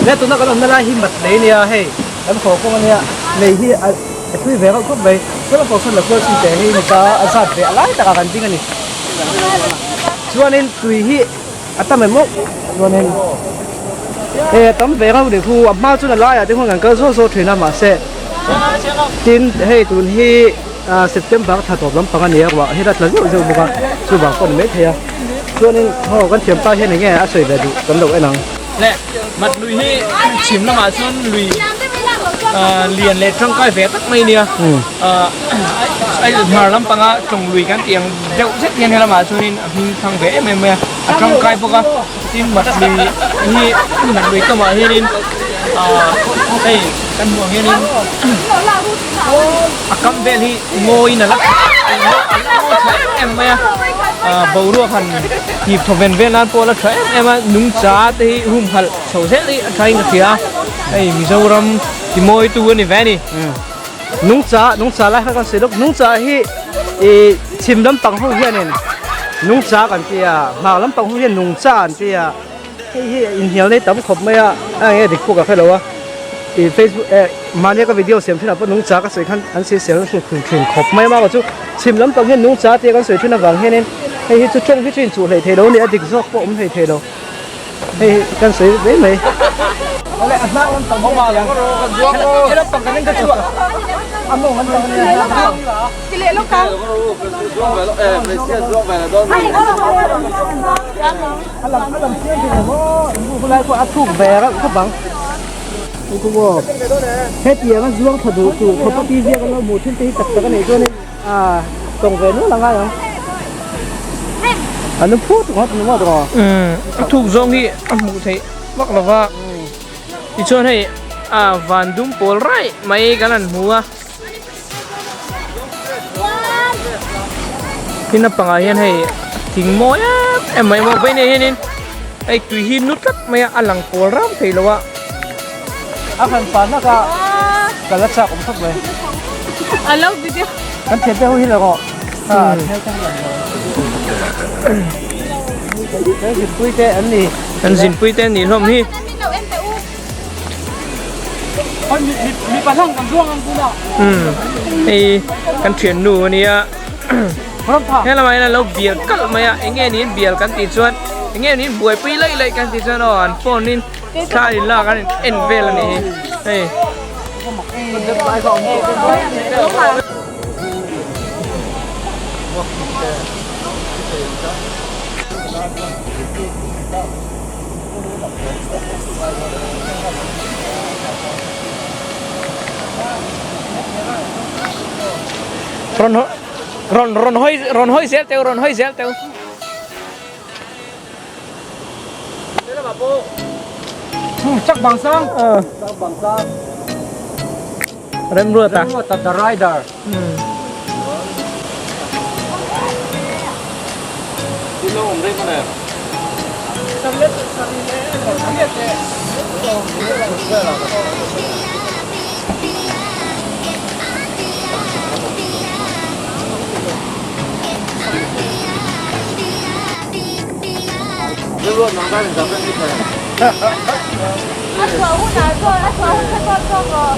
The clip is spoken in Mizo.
Le tuna kan awmna lai hi mat lei ania hei kan haw kawng ania lei hi a tui ve reuh khawp mai chuan a pawh la kual chin teh hi mipa a zat ve a lai takah kan ding a ni chuanin tui hi a tam em maw chuanin hei a tam ve reuh ni khu a hma chuan a laiah te khuan kan kal zawk zawk thin a mahse tin hei tun hi ah September thla tawp lampang a ni a ruah hi a tla zeuh zeuh bawk a chuvang pawh a ni maithei a chuanin haw kan thiampa hian eng nge a sawi ve duh kan lo en ang. Le mat lui hi chhim lamah chuan lui lian leh tangkai ve tak mai a nia hmar lampanga tawng lui kan tih ang deuh zet hian helamah chuanin a hming thang ve em em mai a a tangkai bawk a tin mat lui hi mat lui kamah hianin hei kan hmuh ang hianin a kam vel hi ngawiin a la a la ngaw tha em em mai a boruak han hip thaw ven vel nan pawh a la tha em em a nungcha te hi humhalh chho zel hi a thain ka hria a hei Mizoram ti mawi tu a ni ve a ni. Nungcha nungcha lai kha kan sawi lawk nungcha hi ih chhim lampang ho hianin nungcha kan ti a hmar lampang ho hian nungcha an ti a hei hi inhnial nei tam khawp mai a a enge dik pawh ka hre lo a ih facebook eh mahnia ka video siam thinah pawh nungcha ka sawi khan an sawi sel hru thin thin khawp mai a mah chu chhim lampang hian nungcha tia kan sawi thin avang hianin hei hi chu tawng hi chu inchuh hleih theih lo a ni a dik zawk pawh awm hleih theih lo. Hei kan sawi mai mai. Awle a hnar lampang hi a he lampang kan en ka chu a mawng an tang ania. A lam a lam chiang thei lo maw in bu khulai pawh a thuk ve reuh khawp ang. Hetiang a zuang thla duh tur khawpa ti ziak an lo hmuh thin te hi tak tak a neih chuan in a tawng ve nual a ngai ang. An lum phut ngawt ngawt rawh. A thuk zawng hi a hmuh theih vak lo va. Tichuan hei a van dum pawl raih mai kan han hmu a. Tin a pangah hian hei thing mawi em em mai maw vei nei hianin hei tui hi nu tlat mai a a lang pawl ram thei lo a. A han pa hnak a ka la chak awm khawp mai. A lo video. Kan thian te ho hi la rawh. Ha hmel te hi lang lo. Kan zinpui te an ni. Kan zinpui te an nih hlawm hi. Hei kan thiannu a nia he lamah hian an lo bial kalh mai a eng nge niin bial kan tih chuan eng nge niin buaipui laih laih kan tih chuan aw an phone in thla in lak an en vel a nih hi hei. Rawn rawn rawn hawi rawn hawi zel teu rawn hawi zel teu. Chak bang sang. Chak bang sang. Remruata. Remruata the rider. A chhuah hunah chuan a chhuah hun kha chuan chhuak rawh.